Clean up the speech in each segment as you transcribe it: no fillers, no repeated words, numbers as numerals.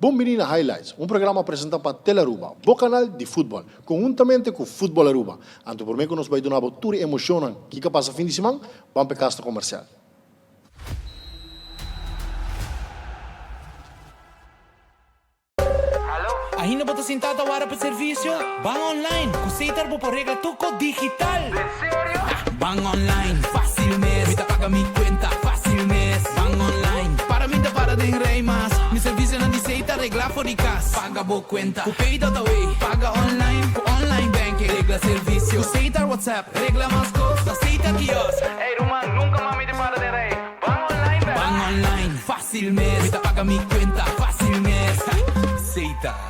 Bon bini na Highlights, un programa presenta pa Telearuba, bo canal di futbol, conhuntamente cu Futbol Aruba. Anto prome cu nos bay duna bo tur e emocionnan kico a pasa fin di siman, ban p'e casta comercial. Ainda bo ta sintá ta wara pa servisio? Ban online! Ku Setar bo por regla tur kos digital! Ban online, fásil mes! Mi ta paga mi kuenta, fásil mes! Ban online, para mi ta para den rei mas! Mi servisionan di Setar reglá for di kas! Paga bo kuenta ku Pay.away! Paga online ku online banking! Regla servisio ku Setar WhatsApp! Regla mas kos na Setar kiosk! Ey ruman, nunka mas mi ta para den rei! Ban online bèk! Ban online, fásil mes! Mi ta paga mi kuenta, fásil mes! Setar.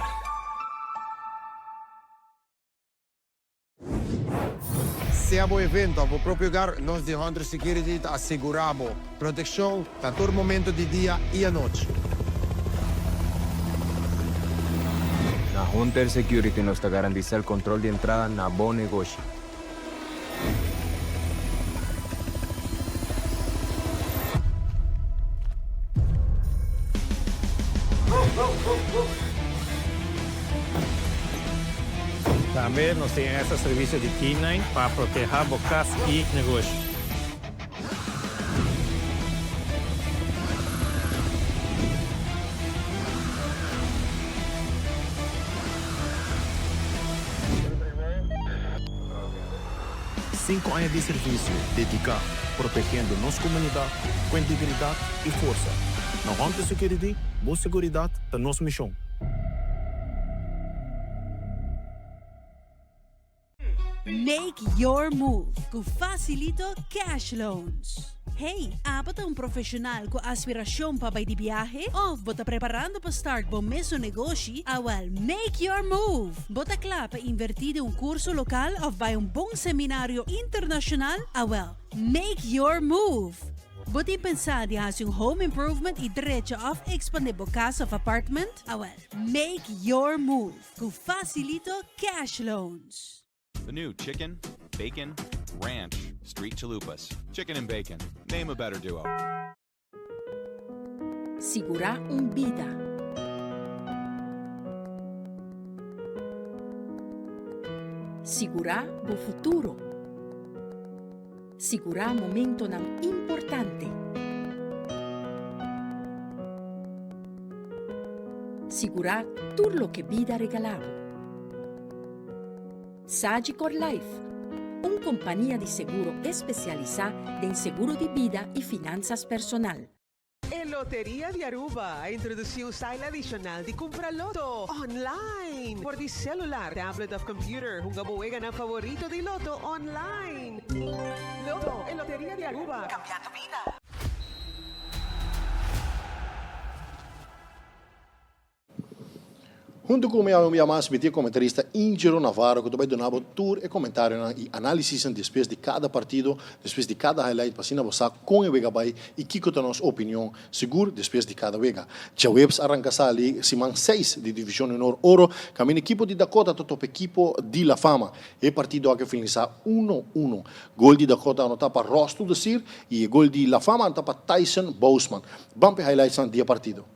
Sea bo evento of bo propio hogar, nos di Hunter Security ta asegura bo proteccion na tur momento di dia y anochi. Na Hunter Security nos ta garantisa el control di entrada na bo negoshi. Tambe nos tin extra servicio di K-nine pa proteha bo cas y negoshi. Sinku aña di servisio dediká protegiendo nos komunidat ku integridat i forsa. Na Hunter Security, bo seguridat ta nos mishon. Make your move ku Facilito Cash Loans. Hey, abo ta un profesional ku aspiracion pa bai di biahe? Of bo ta preparando pa start bo mesun negoshi? Awel, make your move! Bo ta kla pa inverti den un curso local of bai un bon seminario internacional? Awel, make your move! Bo tin pensa di haci un home improvement y drecha of expande bo cas of apartment? Awel, make your move ku Facilito Cash Loans. The new chicken, bacon, ranch, street chalupas. Chicken and bacon. Name a better duo. Sigurá un bida. Sigurá bo futuro. Sigurá momentonan importante. Sigurá tur loke bida regalá bo. Sagicor Life, un kompania di seguro espesialisá den seguro di bida i finansas personal. E Loteria di Aruba a introduci un style adicional di cumpra loto online! For di celular, tablet of computer, hunga bo weganan favorito di loto online! Loto, e Loteria di Aruba, cambiando bida! Huntu ku mi awe un bia mas mi tin e komentarista Ingero Navarro ku ta bai duna bo tur e komentarionan i analisisnan despues di kada partido, despues di kada highlight pa asina bo sa kon e wega bai i kiko ta nos opinion sigur despues di kada wega. Djaweps a ranka sali siman seis di Divishon Honor Oro kaminda ekipo di Dakota ta topa ekipo di La Fama. E partido aki a finalisá uno uno. Gol di Dakota anotá pa Ross Tudesir i e gol di La Fama anotá pa Tyson Bousman. Ban p'e highlightsnan di e partido.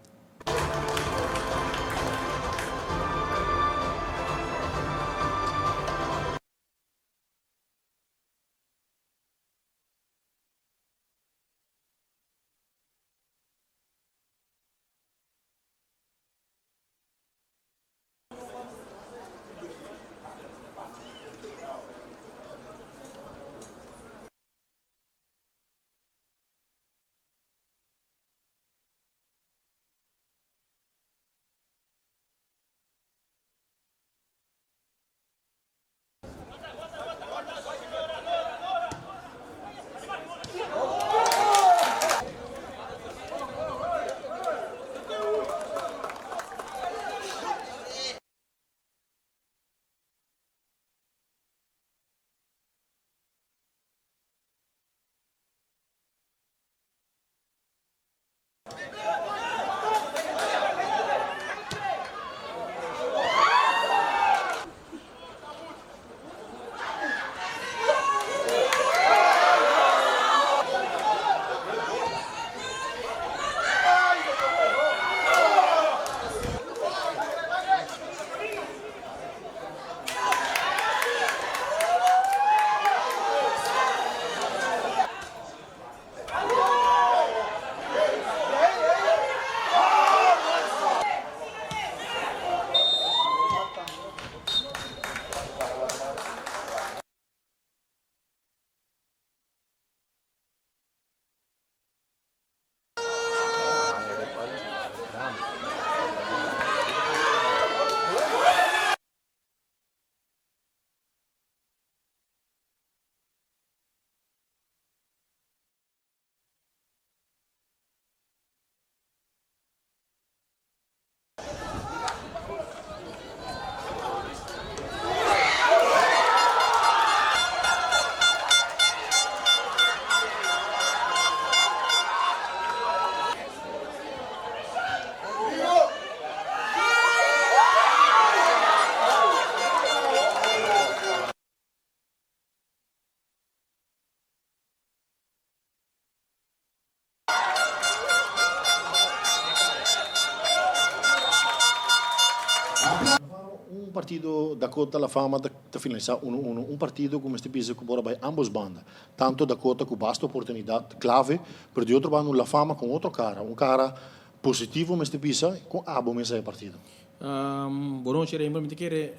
partido Dakota La Fama ta ta finalisá uno uno, un partido ku mester bisa ku por a bai ambos banda, tanto Dakota ku basta oportunidat klave, pero di otro banda un La Fama ku otro kara, un kara positivo mester bisa kon abo mes a e partido. Bo nochi Rembrandt, mi ta kere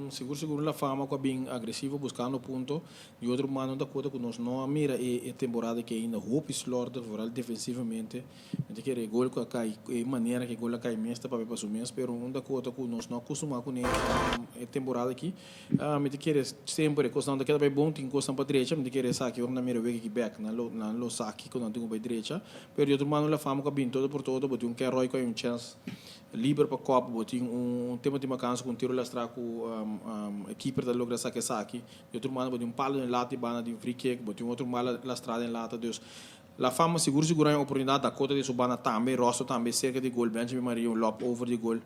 sigur sigur La Fama ku a bin agresivo buskando punto, Di otro mano ta kota ku nos no a mira e temporada aki ainda hopi slòrdig, vooral defensivamente. Mi ta kere e gol ku a kai, e manera ku e gol a kai mes ta papia pa su mes, pero un ta kota ku nos no a kustumá kuné e temporada aki. Mi ta kere semper e kosnan ta keda bai bon, tin kosnan pa drecha, mi ta kere esaki ora nan mira wega aki bèk, nan lo nan lo sa kiko nan tin ku bai drecha. Pero di otro mano la fama ku a bin todo por todo, bo tin un Kenroy ku a un chèns Liber pa kòp, bo tin un tema di makansa ku un tiro lastrá ku e keeper ta logra saka esaki. Di otro banda bo tin un palo den lata di banda di un free kick, bo tin otro bala lastrá den lata. Dus La Fama sigur sigur haña oportunidat, Dakota di su banda tambe, Rosso tambe serka di gol, Benjamin Maria un lòp over di gol.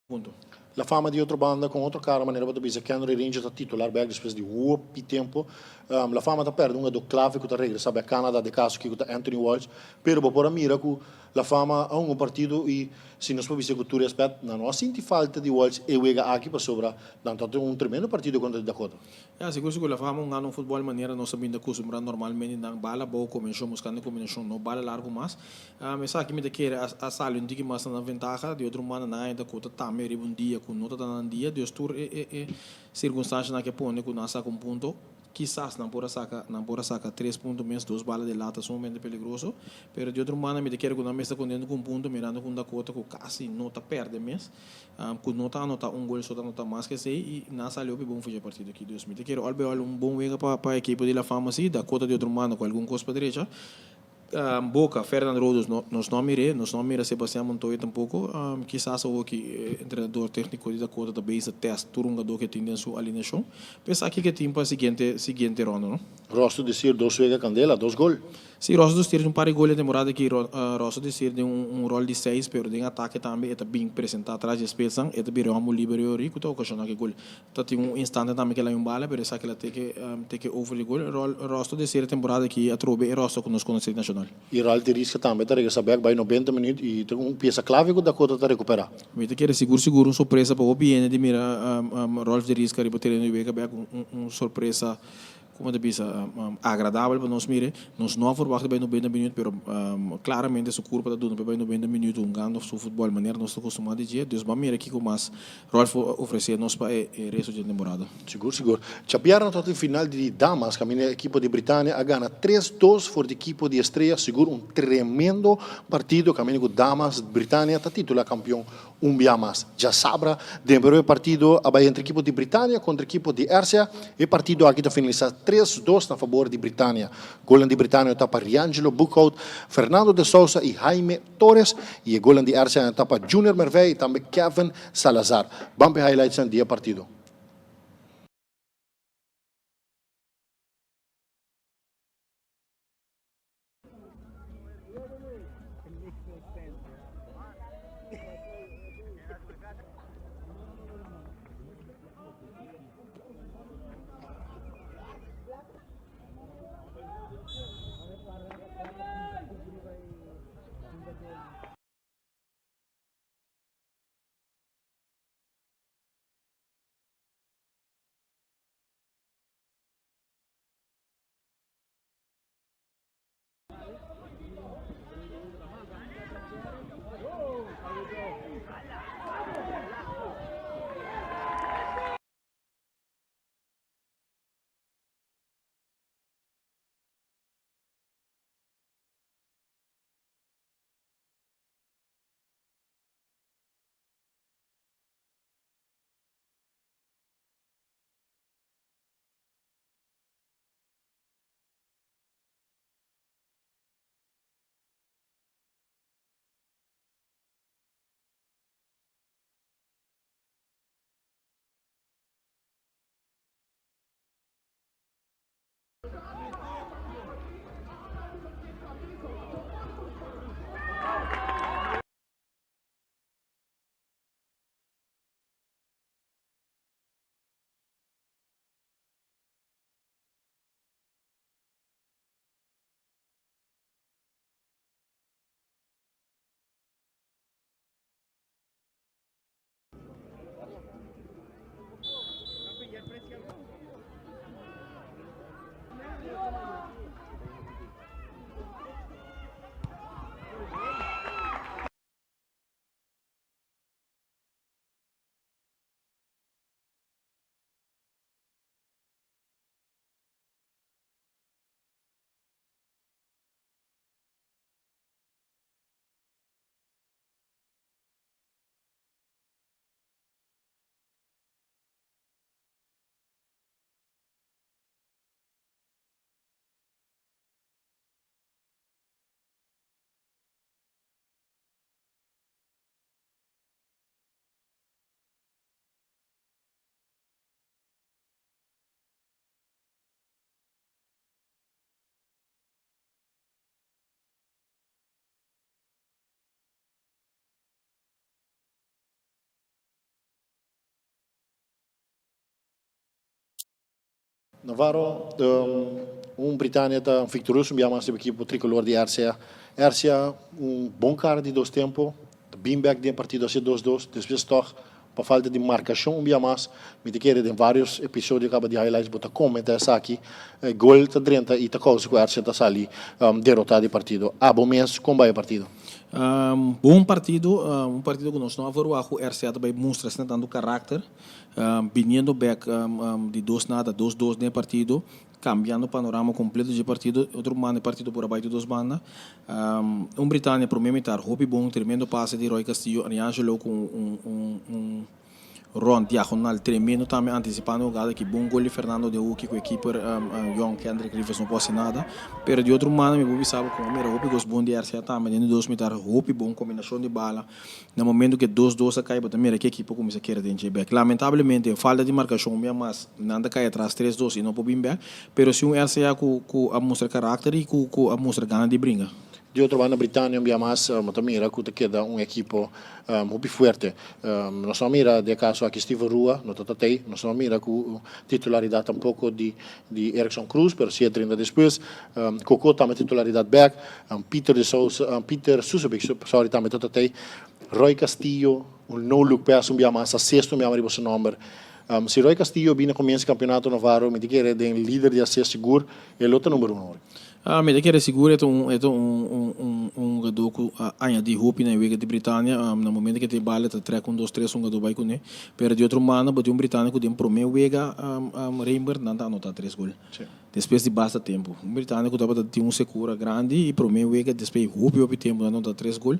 Punto. La Fama di otro banda con otro cara manera bo ta bisa Kenroy Ranger ta titular bek despues di hopi tempo. La Fama ta perde un gador clave cu ta regresa bek Canada de caso kico ta Anthony Walsh pero bo por a mira cu La Fama a hunga un partido y si nos por bisa cu tur respet nan no a sinti falta di Walsh e wega aki pasobra nan ta tin un tremendo partido contra di Dakota. Ya, sigur sigur La Fama hungando un futbol manera nos a bin ta custumbra normalmente nan bala abou combinacion buscando combinacion no bala largo mas. Esaki mi ta kere a sali un tiki mas na nan ventaha, di otro banda nan a Dakota tambe riba un dia ku no ta ta nan dia, dus tur e e sirkunstanshanan ke pone ku nan a saka un punto, kisas nan por a saka nan por a saka tres punto mes, dos bala di lata sumamente peligroso, pero di otro banda mi ta kere ku nan mes ta kontento ku un punto mirando ku un Dakota ku kasi no ta pèrdè mes. Cu no ta anota un gol so ta anota mas cu esey y nan a sali hopi bon fuchi e partido aki. Dus mi ta kere al bij al un bon wega pa pa ekipo di La Fama si, Dakota di otro banda cu algun cos pa drecha. Boca, Ferdinand Rodos no nos no a mir'é, nos no a mira Sebastian Montoya tampoco. Kisas awo aki e entrenador tecnico di Dakota ta bezig ta test tur hungador cu e tin den su alineacion. Pero esaki ke tin pa siguiente siguiente ronda no. Rosto Desir dos wega candela, dos gol. Si, Rosso Desir tin un par di gol e temporada aki. Rosso Desir den un rol di seis, pero den atake tambe e ta bin presenta atras di e spelsnan. E ta bira e homber liber yori cu ta ocasiona ki gol. Ta tin un instante tambe cu el a un bala, pero esaki el a teke teke over di gol. Rosso Desir e temporada aki atrobe e Rosso cu nos conoce di Nacional. Y Ralph de Riska tambe ta regresa bek bay nobenta minuut y ta un pieza clave cu Dakota ta recupera. Mi ta kere sigur sigur un sorpresa pa hopi hende di mira Rolf de Riska riba tereno di wega bek, un sorpresa. Como ta bisa, agradabel pa nos mire. Nos no a verwacht bay nobenta minuut, pero claramente su curpa ta duna pa bay nobenta minuut hungando su futbol manera nos ta costuma di dje. Dus ban mira kico mas Rolf por ofrece nos pa e resto dje temporada. Sigur, sigur. Djabièrnè ta tin final di damas kaminda e ekipo di Britania a gana tres dos for di ekipo di Estrella. Sigur un tremendo partido kaminda ku damas Britania ta titula kampion Un bia mas djasabra den primer partido a bai entre ekipo di Britania kontra ekipo di RCA. E partido aki ta finalisá tres dos na fabor di Britania. Golnan di Britania ta pa Riangelo Boekhout, Fernando de Sousa i Jaime Torres i e golnan di RCA ta pa Junior Mervey i tambe Kevin Salazar. Ban p'e highlightsnan di e partido. Navarro, un Britannia ta victorioso un bia mas riba ekipo tricolor di RCA. RCA un bon cara di dos tempo, ta bin bek den e partido hacia dos dos, despues tog pa falta di marcacion un bia mas, mi ta kere den varios episodio caba di highlights bo ta comenta esaki, e gol ta drenta y ta causa cu RCA ta sali derota di partido. Abo mes con bay e partido? Bon partido, un partido cu nos no a verwacht cu RCA ta bay mustra asina tanto karakter. Biniendo bek di dos nada, dos dos den e partido, cambiando panorama completo dje partido. Otro banda e partido por a bay tur dos banda. Un Britania prome mitar hopi bon, tremendo pase di Roy Castillo, Ariangelo cu un un rond diagonal tremendo tambe anticipando e hugada aki. Bon gol di Fernando de Hoekie cu e keeper Young Kendrick Rivers no por haci nada. Pero di otro banda mi por bisa bo cu a mira hopi cos bon di RCA tambe den di dos mitar, hopi bon combinacion di bala. Na momento ku e dos dos a kai bo ta mira ki ekipo kuminsá kere den dje bèk. Lamentablemente falta di markashon un bia mas nan ta kai atras tres dos i no por bin bèk. Pero si un RCA ku ku a mustra karakter i ku ku a mustra gana di bringa. Di otro banda Britania un bia mas bo ta mira ku ta keda un ekipo hopi fuerte. Nos no a mira den e kaso aki Steven Rua no ta tatei, nos no a mira ku titularidat tampoko di di Erickson Cruz pero si a drenta despues. Koko tambe titularidat bèk. Peter de Sousa, Peter Susebeek, sorry, tambe ta tatey. Roy Castillo, un no look pass un bia mas, assist un bia mas riba su nomber. Si Roy Castillo bini comienzo campeonato Navarro, mi ta kere den lider di assist sigur, e lo ta number uno ori. Mi ta kere sigur e ta un e ta un un un un hugador cu a añadi hopi na e wega di Britania. Na momento cu e tin e bala e ta trek un dos tres hungador bay cune. Pero di otro manda bo tin un Britania cu den prome wega Reinbert nan ta anota tres gol. Despues di basta tempu, un Britania ku tabata tin un sekura grandi i promé wega despues di hopi hopi tempu nan nota tres gol.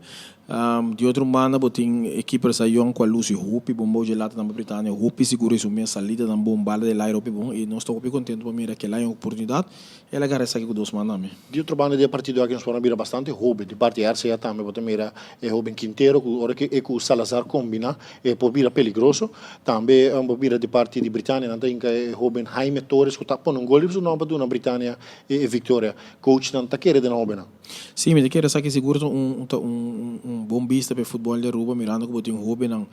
Di otro banda bo tin e kiper Sayon ku a lusi hopi bon bou dje lata nan pa Britania, hopi sigur di su mes, salidanan bon, bala del aire hopi bon i nos ta hopi kontentu pa mira kel a un oportunidat el a gara esaki ku dos man tambe. Di otro banda di e partido aki nos por a bira bastante hoben, di parti RCA tambe bo ta mira e hoben Quintero ku ora ku e ku Salazar kombina E por bira peligroso. Tambe bo mira di parti di Britania nan ta hinka e hoben Jaime Torres ku ta pone un gol riba su nòmber pa duna Britania e viktoria. Coachnan ta kere den hobennan. Sí, mi ta kere esaki sigur ta un ta un un bon bista pa e futbòl di Aruba mirando ku bo tin hobennan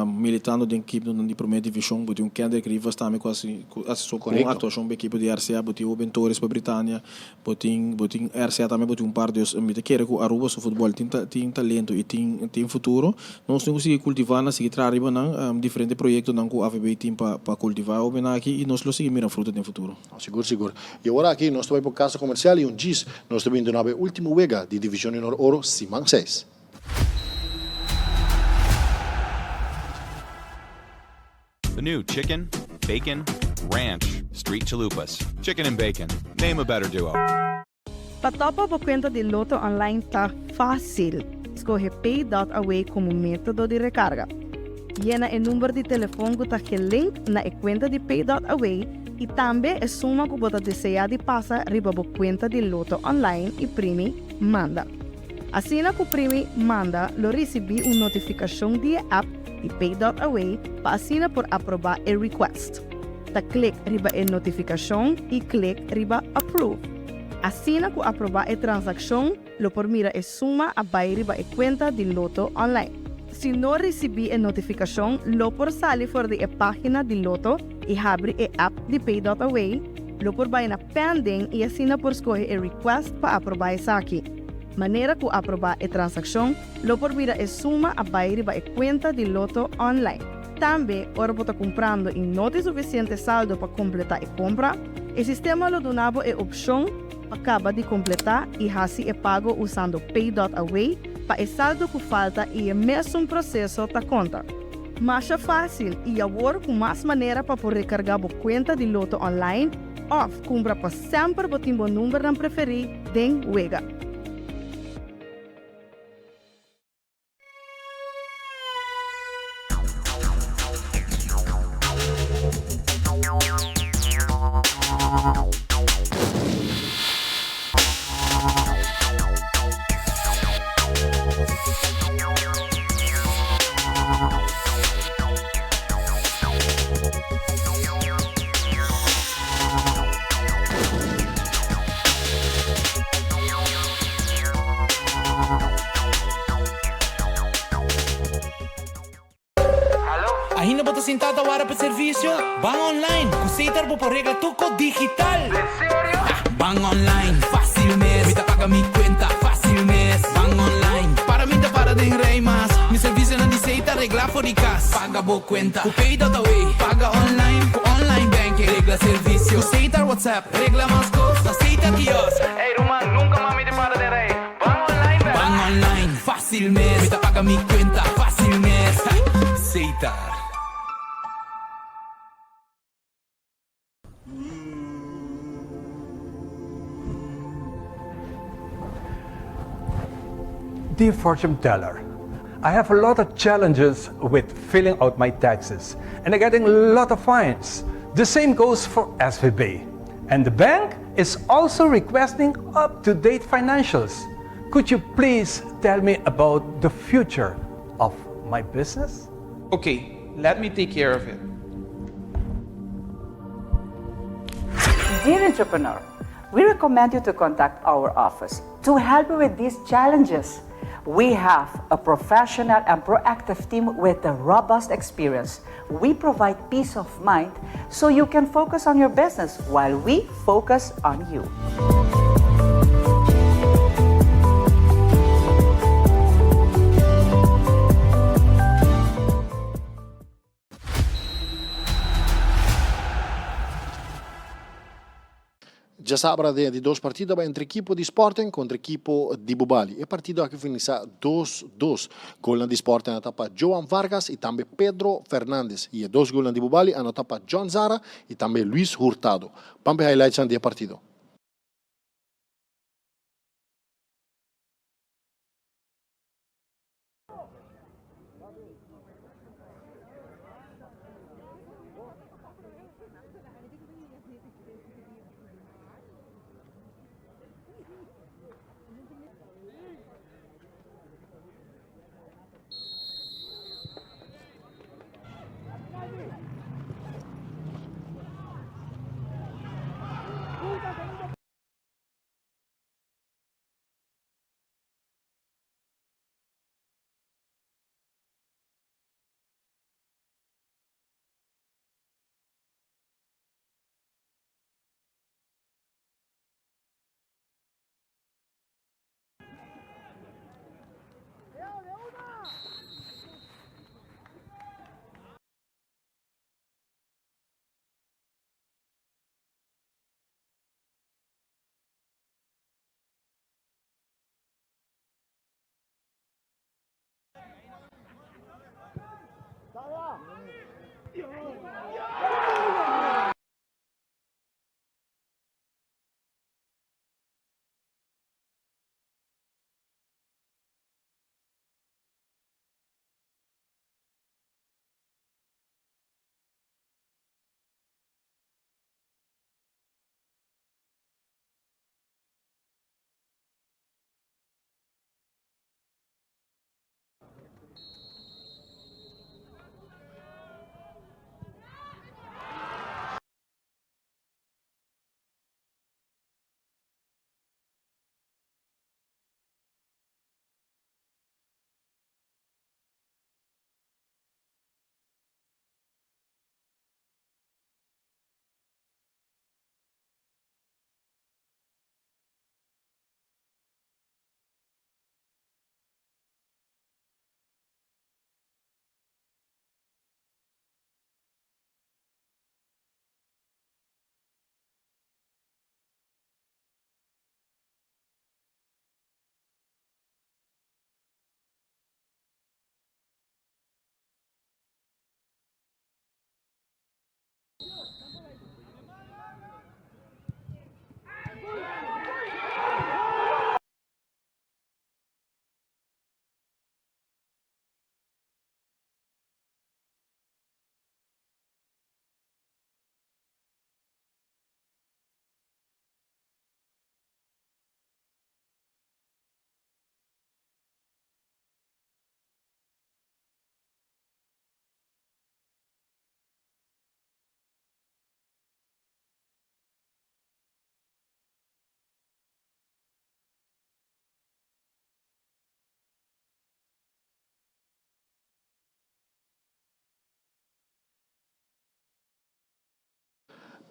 militando den ekipnan di promé divishon. Bo tin un Kendrick Rivas tambe ku hasi ku hasi su bon aktuashon pa ekipo di RCA. Bo tin hoben Torres pa Britania. Bo tin bo tin RCA tambe bo tin un par dus mi ta kere ku Aruba su futbol tin tin talento i tin tin futuro. Nos tin ku sigui kultivá nan, sigui traha riba nan diferente proyektonan ku AVB tin pa pa kultivá e hobennan aki i nos lo sigui mira fruto den futuro. Sigur sigur. I awor aki nos ta bai pa un kasa komersial i un djis nos ta bin duna bo e ultimo wega di Divishon di Nor Oro siman seis. The new chicken, bacon, ranch, street chalupas. Chicken and bacon. Name a better duo. Pa topa bo kuenta di Lotto Online ta fásil. Skohe Pay dot Away komo método di rekarga. Yena e number di telefon ku ta gelink na e kuenta di Pay dot Away i tambe e suma ku bo ta deseá di pasa riba bo kuenta di Lotto Online i primi Manda. Asina ku primi Manda lo risibí un notifikashon di e app di Pay dot Away pa asina por aprobá e request. Ta klik riba e notifikashon i klik riba Approve. Asina ku aprobá e transakshon lo por mira e suma a bai riba e kuenta di Lotto Online. Si no risibí e notifikashon lo por sali for di e página di Lotto i habri e app di Pay dot Away, lo por bai na Pending i asina por skohe e request pa aprobá esaki. Manera ku aprobá e transakshon, lo por mira e suma a bai riba e kuenta di Lotto online. Tambe, ora bo ta kumprando i no tin sufisiente saldo pa kompletá e kompra, e sistema lo duna bo e opshon pa kaba di kompletá i hasi e pago usando Pay dot Away pa e saldo ku falta i e mesun proseso ta konta. Masha fásil i awor ku mas manera pa por rekargá bo kuenta di Lotto online òf kumpra pa semper bo tin bo numbernan preferí den wega. Ainda bo ta sinta ta wara pa servicio? Ban online, cu Setar bo por regla tur cos digital! Ban online, facil mes, mi ta paga mi cuenta facil mes. Ban online, para mi ta para den rij mas. Mi servicionan di Setar regla for di cas. Paga bo cuenta cu Pay.awe, paga online cu online banking. Regla servicio cu Setar WhatsApp, regla mas cos na Setar kiosk. Ey ruman, nunca mas mi ta para den rij. Ban online bera! Ban online, facil mes, mi ta paga mi cuenta facil mes. Setar. Dear fortune teller, I have a lot of challenges with filling out my taxes and I'm getting a lot of fines. The same goes for SVB. And the bank is also requesting up-to-date financials. Could you please tell me about the future of my business? Okay, let me take care of it. Dear entrepreneur, we recommend you to contact our office to help you with these challenges. We have a professional and proactive team with a robust experience. We provide peace of mind so you can focus on your business while we focus on you. Djasabra den e di dos partido bai entre ekipo di Sporting kontra ekipo di Bubali. E partido aki finalisá dos dos. Golnan di Sporting anotá pa Joan Vargas i tambe Pedro Fernandes i e dos golnan di Bubali anotá pa John Zara i tambe Luis Hurtado. Ban p'e highlightsnan di e partido.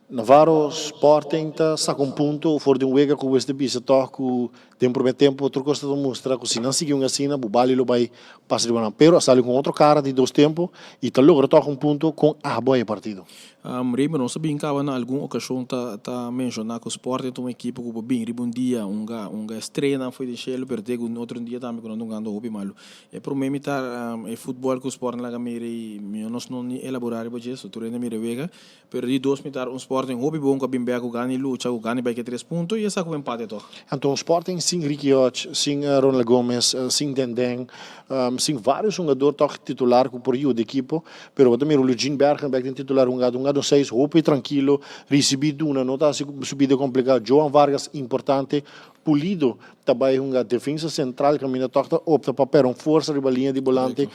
Navarro, Sporting ta saca un punto for di un wega cu mester bisa toch cu den primer tempo tur cos ta mustra cu si nan sigui un asina Bubali lo bay pasa riba nan. Pero a sali cu otro cara di dos tempo y ta logra toch un punto con abo e partido. Raymond, nos a bin caba na algun ocasion ta ta menciona cu Sporting ta un ekipo cu por bin riba un dia hunga hunga estreanan fo'i den shelu pero te cu otro dia tambe cu nan ta hungando hopi malo. E prome mitar e futbol cu Sporting laga mira y mihor nos no ni elabora riba dje, so tur hende mira e wega. Pero di dos mitar un Sporting hopi bon cu a bin bek cu gana y lucha, cu gana y bay ke tres punto y a saca un empate toch. Anto un Sporting sin Ricky Hodge, sin Ronald Gomez, sin Denden, sin varios hungador toch titular cu por yuda ekipo, pero bo ta mira un Eugene Bergen bek den titular hungado, hungado seis hopi trankilo, ricibi duna, no ta haci su bida complica. Johan Vargas importante, Pulido ta bay hunga defensa central caminda toch ta opta pa pera un forsa riba liña di bolante.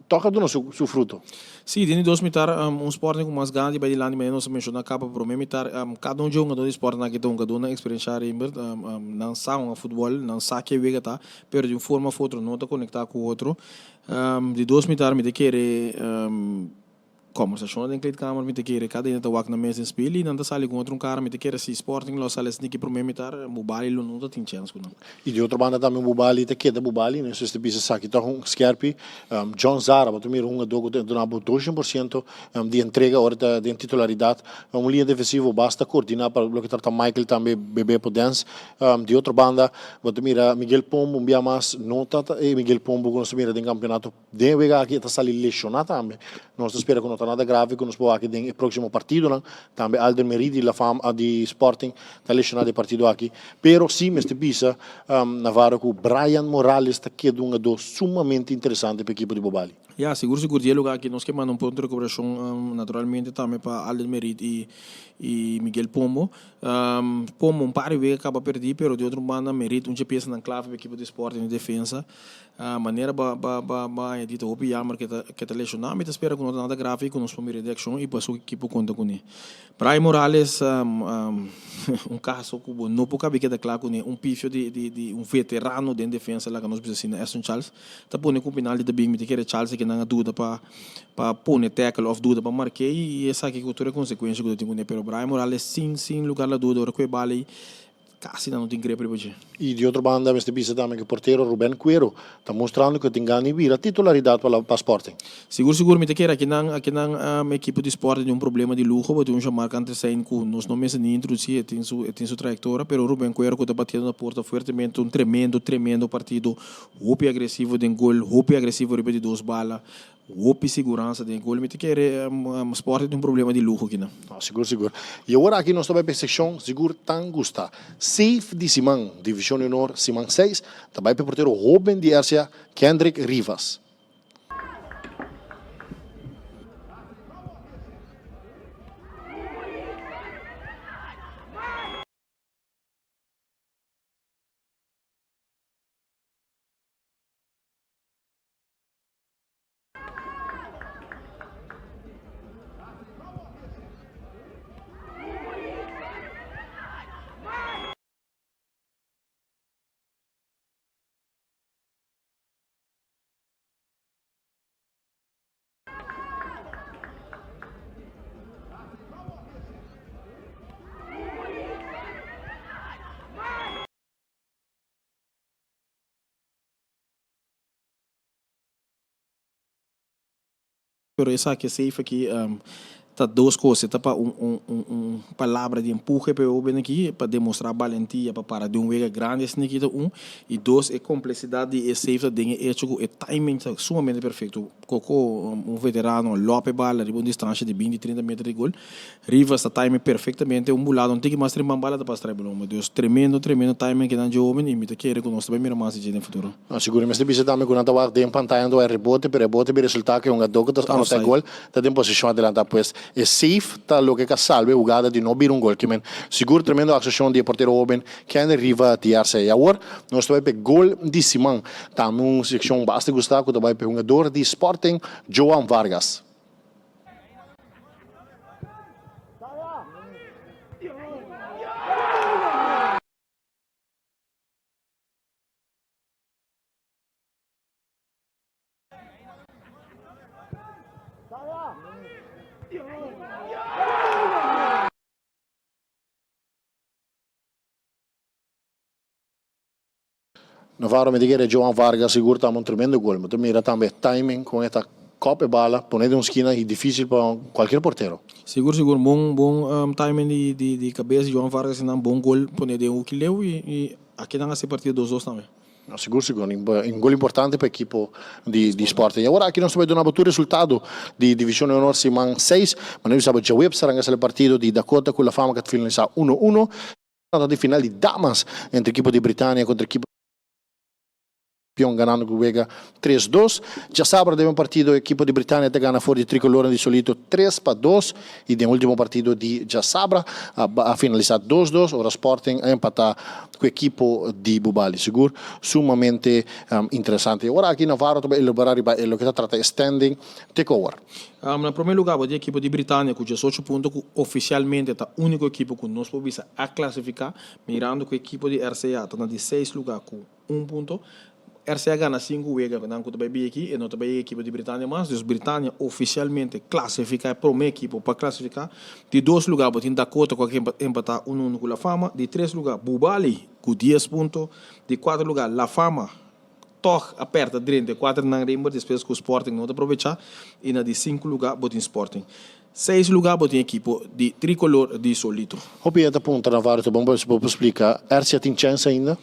Toch a duna su fruto. Sí, den di dos mitar un Sporting ku mas gana di bai dilanti manera nos a menshoná kaba promé mitar. Kada un dje hungadó di Sporting aki ta hungadónan eksperenshá Rembert. Nan sa hunga futbòl, nan sa ke wega ta, pero di un forma òf otro no ta konektá ku otro. Di dos mitar mi ta kere. Kombersashonnan den kleedkamer mi ta kere kada hende ta wak nan mes den spil i nan ta sali ku otro un kara mi ta kere si Sporting lo sali asina ki prome mitar Bubali lo no ta tin chèns ku nan. I di otro banda tambe Bubali ta keda Bubali no esei ta bisa esaki ta un skèrpi John Zara bo ta mira un hungadó ku ta duna bo 200% di entrega ora ta den titularidat un liña defensivo basta koordiná pa loke trata Michael tambe Bebe Podence di otro banda bo ta mira Miguel Pombo un bia mas no ta e Miguel Pombo ku nos ta mira den kampeonato Den e wega aki e ta sali lesioná tambe. Nos ta spera ku no ta nada grave ku nos por wak den e próksimo partidonan. Tambe Alder Mery di La Fama di Sporting ta lesioná den e partido aki. Pero sí mester bisa Navarro ku Brian Morales ta keda un hungadó sumamente interesante pa ekipo di Bobali. Ya, sigur sigur di e lugar aki nos ke manda un pronto rekuperashon naturalmente tambe pa Alder Mery i Miguel Pombo. Pombo un par di wega kaba perdí pero di otro banda Mery ta un dje piesanan klave pa ekipo di Sporting den defensa. Manera ba ba ba ba añadí ta hopi jammer ke ta ke ta lesioná. Mi ta spera ku no ta nada grave i ku nos por mira di akshon i pa su ekipo konta kuné. Brian Morales un kaso ku bo no por kabi keda kla kuné. Un pifio di di di un veterano den defensa laga nos bisa asina Eston Charles ta pone ku penalti ta bin. Mi ta kere Charles e kinan a duda pa pa pone tackle òf duda pa mark'é i esaki ku tur e konsekuensha ku ta tin kuné. Pero Brian Morales sin sin lugar la duda ora ku e bala ei Casi nan no tin grip riba dje. Y di otro banda mester bisa tambe cu portero Ruben Cuero ta mustrando cu e tin gana di bira titularidad pa pa Sporting. Sigur sigur mi ta kere akinan akinan ekipo di Sporting tin un problema di luho bo tin un Jean-Marc Antresijn cu nos no mester ni introduci e tin su e tin su trayectoria pero Ruben Cuero cu ta batiendo na porta fuertemente un tremendo tremendo partido hopi agresivo den gol hopi agresivo riba di dos bala Hopi siguransa den e gol. Mi ta kere Sporting tin un problema di luho kinan. No, sigur sigur. Y awor aki nos ta bay pa e seccion sigur tan gusta. Safe di siman, Division di Honor siman seis, ta bay pa e portero hoben di RCA, Kendrick Rivas. Pero esaki e safe aki ta dos cos, e ta pa un un un un palabra di empuhe pa e hoben aki pa demostra balentia pa para den un wega grandi asina aki ta un, y dos e complexidad di e safe ta den e hecho cu e timing ta sumamente perfecto. Coco un veterano lop e bala riba un distancia di binti trinta meter di gol, Rivas ta time perfectamente un bulado un tiki mas trimban bala ta pasa trae balon. Dus tremendo tremendo timing kinan dje hoben y mi ta kere cu nos ta bay mira mas di dje den futuro. No, sigur mi mester bisa tambe ku nan ta wak den pantaya anto e rebote, pero e rebote bi resultá ku e hungadó ku ta anotá e gol ta den posishon adelantá. Pues e safe ta loke ka salba e hugada di no bira un gol. Ke men sigur tremendo akshon di e portero hoben Kenley Riva Diarse. I awor nos ta bai pa e gol di siman. Tambe un sekshon basta gustá ku ta bai pa e hungador di Sporting, Joan Vargas. Navarro mi ta kere Johan Vargas sigur tamba un tremendo gol. Mi ta mira tambe e timing con e ta kop e bala pone den un skina y dificil pa cualkier portero. Sigur sigur bon bon timing di di di cabes di Johan Vargas y nan bon gol pone den hoeki leu y y aki nan haci partido dos dos tambe. No, sigur sigur un gol importante pa ekipo di di Sporting. Y awor aki nos ta bay duna bo tur resultado di Division de Honor siman seis. Manera bisa bo djaweps ta ranca sali partido di Dakota cu La Fama cu ta finalisa uno uno. Trata di final di damas entre ekipo di Britania kontra ekipo Pion ganando ku wega tres dos. Djasabra den un partido ekipo di Britania ta gana for di Tricolornan di Solito 3-2 i den ultimo partido di djasabra a finalisa dos dos ora Sporting a empata ku ekipo di Bubali. Sigur sumamente interesante. Ora aki Navarro ta bai elabora riba e loke ta trata e standing takeover. Na promé lugá bo tin ekipo di Britania ku diesocho punto ku ofisialmente ta úniko ekipo ku nos por bisa a klasifiká, mirando ku ekipo di RCA ta na di seis lugá ku un punto. RCA gana sinku wega nan ku ta bai bia aki e no ta bai ekipo di Britania mas, dus Britania ofisialmente klasifiká e promé ekipo pa klasifiká. Di dos lugá bo tin Dakota ku a empatá unu unu ku La Fama, di tres lugá Bubali ku dies punto, di kuater lugá La Fama Tog a pèrta drenta e kuaternan rimber despues ku Sporting no ta probechá i na di sinku lugá bo tin Sporting. Seis lugá bo tin ekipo di Tricolor di Solito. Hopi hende ta puntra Navarro ta bon bo por splika RCA tin chèns ainda?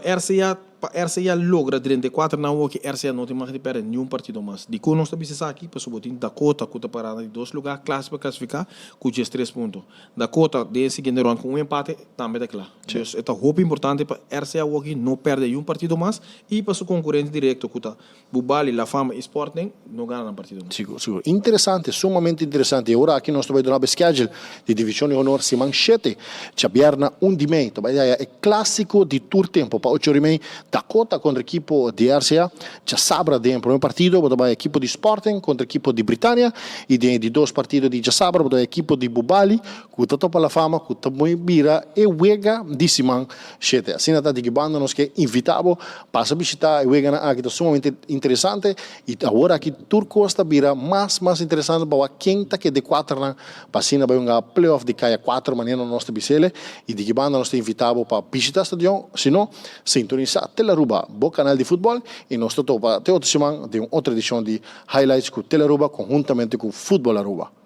RCA pa RCA logra drenta e kuaternan awoki RCA no tin mag di pèrdè niun partido mas. Dikon nos ta bisa esaki? Pasobra bo tin Dakota ku ta pará na di dos lugá klas pa klasifiká ku diestres punto. Dakota den e siguiente rond ku un empate tambe ta kla. Dus e ta hopi importante pa RCA Hockey no perde yun partido mas y pa su concurrente directo cu ta Bubali, La Fama y Sporting no gana nan partido mas. Sigur, sigur. Interesante, sumamente interesante. E ora aki nos ta bai duna bo e schedule di Division di Honor siman shete, djabièrna un di mei. Ta bai haya e clasico di tur tempo pa ocho ora y mei, Dakota contra ekipo di RCA. Djasabra den e prome partido bo ta bai ekipo di Sporting contra ekipo di Britania y den e di dos partido di djasabra bo ta bai ekipo di Bubali Ku ta topa La Fama ku ta moe bira e wega di siman shete. Asina ta di ki banda nos ke invita bo pasa bishita e weganan aki ta sumamente interesante i awor aki tur kos ta bira mas mas interesante pa wak ken ta keda e kuaternan pa asina bai hunga playoff di kaya kuater manera nos ta bisele i di ki banda nos ta invita bo pa bishita stadion si no sintonisa Telearuba bo kanal di futbol i nos ta topa te otro siman den un otro edishon di Highlights ku Telearuba konhuntamente ku Futbol Aruba.